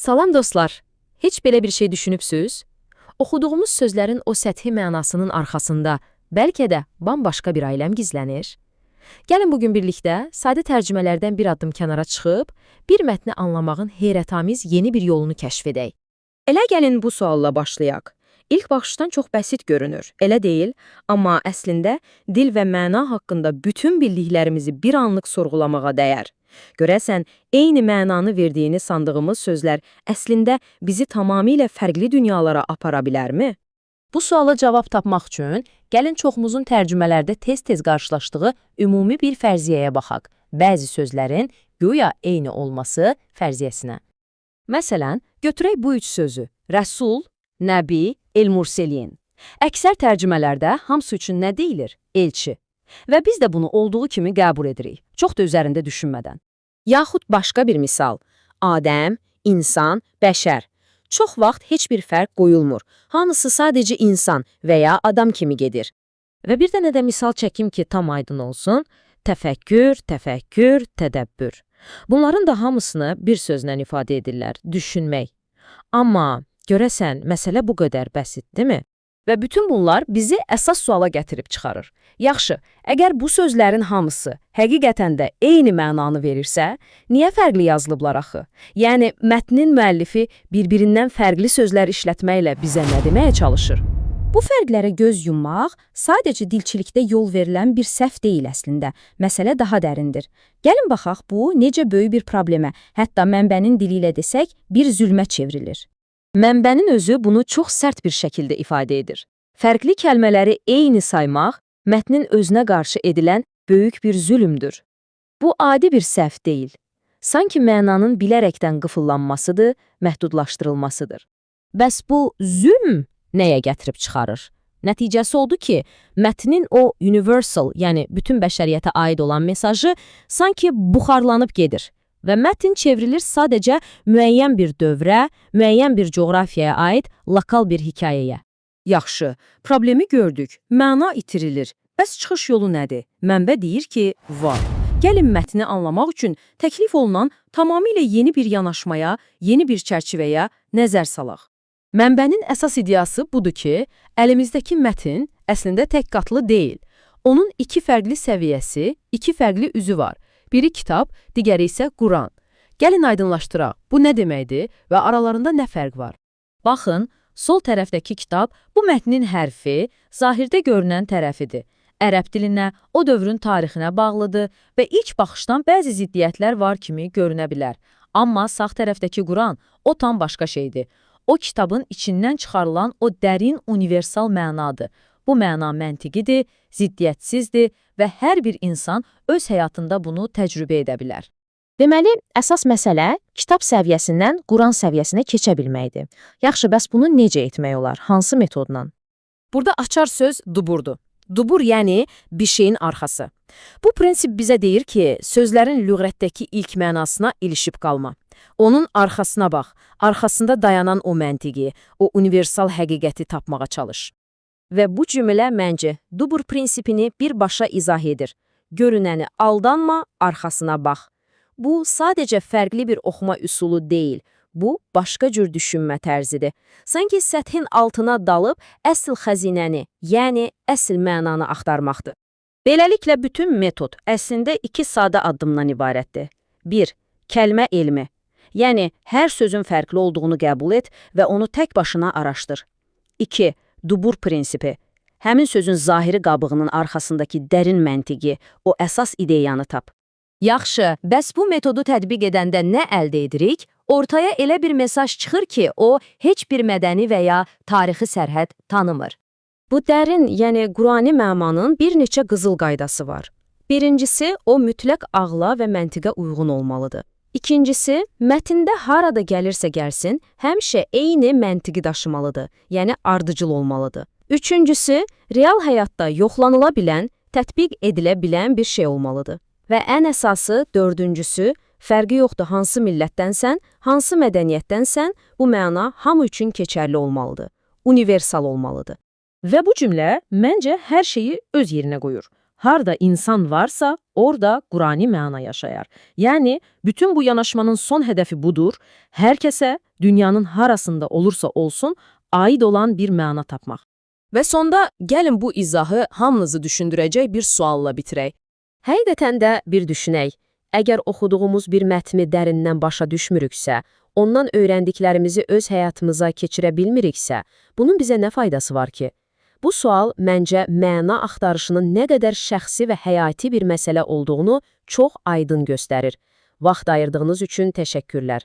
Salam dostlar. Heç belə bir şey düşünübsüz? Oxuduğumuz sözlərin o səthi mənasının arxasında bəlkə də bambaşqa bir aləm gizlənir. Gəlin bugün birlikdə sadə tərcümələrdən bir addım kənara çıxıb, bir mətni anlamağın heyrətamiz yeni bir yolunu kəşf edək. Elə gəlin bu sualla başlayaq. İlk baxışdan çox bəsit görünür, elə deyil, amma əslində dil və məna haqqında bütün bildiklərimizi bir anlıq sorğulamağa dəyər. Görəsən, eyni mənanı verdiyini sandığımız sözlər əslində bizi tamamilə fərqli dünyalara apara bilərmi? Bu suala cavab tapmaq üçün gəlin çoxumuzun tərcümələrdə tez-tez qarşılaşdığı ümumi bir fərziyyəyə baxaq. Bəzi sözlərin güya eyni olması fərziyyəsinə. Məsələn, götürək bu üç sözü: Rəsul, Nəbi, El-Murselin. Əksər tərcümələrdə hamısı üçün nə deyilir? Elçi. Və biz də bunu olduğu kimi qəbul edirik, çox da üzərində düşünmədən. Yaxud başqa bir misal: Adəm, insan, bəşər. Çox vaxt heç bir fərq qoyulmur. Hamısı sadəcə insan və ya adam kimi gedir. Və bir dənə də misal çəkim ki, tam aydın olsun. Təfəkkür, təfəkkür, tədəbbür. Bunların da hamısını bir sözlə ifadə edirlər: düşünmək. Amma görəsən, məsələ bu qədər bəsit, deyilmi? Və bütün bunlar bizi əsas suala gətirib çıxarır. Yaxşı, əgər bu sözlərin hamısı həqiqətən də eyni mənanı verirsə, niyə fərqli yazılıblar axı? Yəni, mətnin müəllifi bir-birindən fərqli sözlər işlətməklə bizə nə deməyə çalışır? Bu fərqlərə göz yummaq sadəcə dilçilikdə yol verilən bir səhv deyil əslində. Məsələ daha dərindir. Gəlin baxaq bu necə böyük bir problemə, hətta mənbənin dili ilə desək, bir zülmə çevrilir. Mənbənin özü bunu çox sərt bir şəkildə ifadə edir. Fərqli kəlmələri eyni saymaq mətnin özünə qarşı edilən böyük bir zülmdür. Bu adi bir səhv deyil. Sanki mənanın bilərəkdən qıfıllanmasıdır, məhdudlaşdırılmasıdır. Bəs bu zülm nəyə gətirib çıxarır? Nəticəsi oldu ki, mətnin o universal, yəni bütün bəşəriyyətə aid olan mesajı sanki buxarlanıb gedir və mətn çevrilir sadəcə müəyyən bir dövrə, müəyyən bir coğrafiyaya aid lokal bir hekayəyə. Yaxşı, problemi gördük, məna itirilir. Bəs çıxış yolu nədir? Mənbə deyir ki, var. Gəlin mətni anlamaq üçün təklif olunan tamamilə yeni bir yanaşmaya, yeni bir çərçivəyə nəzər salaq. Mənbənin əsas iddiası budur ki, əlimizdəki mətn əslində tək qatlı deyil. Onun iki fərqli səviyyəsi, iki fərqli üzü var. Biri kitab, digəri isə Quran. Gəlin aydınlaşdıraq, bu nə deməkdir və aralarında nə fərq var? Baxın, sol tərəfdəki kitab bu mətnin hərfi, zahirdə görünən tərəfidir. Ərəb dilinə, o dövrün tarixinə bağlıdır və ilk baxışdan bəzi ziddiyyətlər var kimi görünə bilər. Amma sağ tərəfdəki Quran, o tam başqa şeydir. O kitabın içindən çıxarılan o dərin universal mənadır. Bu məna məntiqidir, ziddiyyətsizdir və hər bir insan öz həyatında bunu təcrübə edə bilər. Deməli, əsas məsələ kitab səviyyəsindən Quran səviyyəsinə keçə bilməkdir. Yaxşı, bəs bunu necə etmək olar? Hansı metodla? Burada açar söz duburdur. Dubur yəni bir şeyin arxası. Bu prinsip bizə deyir ki, sözlərin lüğətdəki ilk mənasına ilişib qalma. Onun arxasına bax, arxasında dayanan o məntiqi, o universal həqiqəti tapmağa çalış. Və bu cümlə məncə dubur prinsipini birbaşa izah edir. Görünəni aldanma, arxasına bax. Bu sadəcə fərqli bir oxuma üsulu deyil. Bu, başqa cür düşünmə tərzidir. Sanki səthin altına dalıb əsl xəzinəni, yəni əsl mənanı axtarmaqdır. Beləliklə bütün metod əslində iki sadə addımdan ibarətdir. 1. Kəlmə elmi. Yəni hər sözün fərqli olduğunu qəbul et və onu tək başına araşdır. 2. Dubur prinsipi. Həmin sözün zahiri qabığının arxasındakı dərin məntiqi, o əsas ideyanı tap. Yaxşı, bəs bu metodu tətbiq edəndə nə əldə edirik? Ortaya elə bir mesaj çıxır ki, o heç bir mədəni və ya tarixi sərhəd tanımır. Bu dərin, yəni Qurani mənanın bir neçə qızıl qaydası var. Birincisi, o mütləq ağla və məntiqə uyğun olmalıdır. İkincisi, mətndə harada gəlirsə gəlsin, həmişə eyni məntiqi daşımalıdır, yəni ardıcıl olmalıdır. Üçüncüsü, real həyatda yoxlanıla bilən, tətbiq edilə bilən bir şey olmalıdır. Və ən əsası, dördüncüsü, fərqi yoxdur hansı millətdənsən, hansı mədəniyyətdənsən, bu məna hamı üçün keçərli olmalıdır, universal olmalıdır. Və bu cümlə məncə hər şeyi öz yerinə qoyur. Harda insan varsa, orada Qurani məna yaşayar. Yəni, bütün bu yanaşmanın son hədəfi budur. Hər kəsə dünyanın harasında olursa olsun, aid olan bir məna tapmaq. Və sonda gəlin bu izahı hamınızı düşündürəcək bir sualla bitirək. Həqiqətən də bir düşünək. Əgər oxuduğumuz bir mətni dərindən başa düşmürüksə, ondan öyrəndiklərimizi öz həyatımıza keçirə bilmiriksə, bunun bizə nə faydası var ki? Bu sual məncə məna axtarışının nə qədər şəxsi və həyati bir məsələ olduğunu çox aydın göstərir. Vaxt ayırdığınız üçün təşəkkürlər.